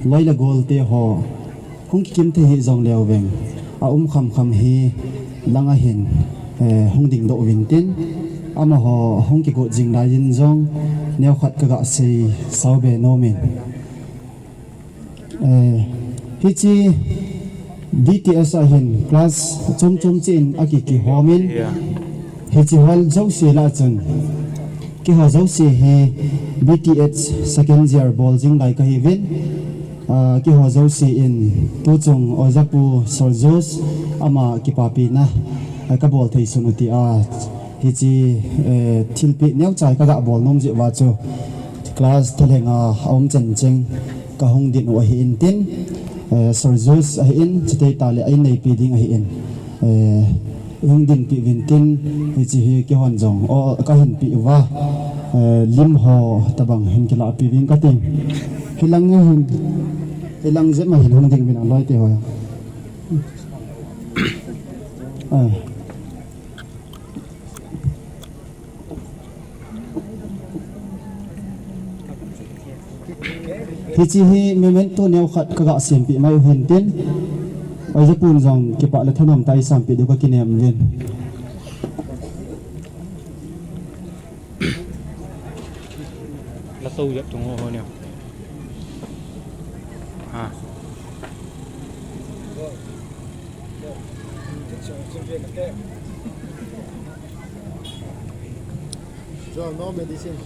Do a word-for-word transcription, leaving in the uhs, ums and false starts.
loi le gol te ho hung kikim thei hi jong leu veng, a um kham kham hi langa hin, eh, hung ding doh uvin tin, amaho hung kigot jing lai in jong neo khat ka ga sei sau be nom in. Eh, hichi B T S a hin class chom chom chin a ki kihom in, hichi hol jouse lah chun, kiho jouse hi B T H second year bol jing lai ka hi vin, ah, kiho jouse in tu chung Ojapu Sorjus ama kipapina, ah, ka bol thei sun u ti a, hichi, eh, thilpi neo chai ka ga bol nom jeh uva chu class thalheng a, a um chen cheng ka hung din u ahi in tin, eh, Sorjus ahi in, chutei tale a in neipi ding ahi in, eh, hung dinpi uvin tin, hichi hi kihon jong, o, ka hinpi uva, eh, lim ho tabang hin kilapi uvin ka ting. Hilang hin, hilang jep ma hin hung ding uvin a loi te ho. Eh. Hichi hi memento neo khat ka ga sempi mai u hin tin, Ojapu in jong kipah le thanom tah a i sampi diu ka kinem uvin. La to jep tung ho ho neo. Ha. John, no medicine.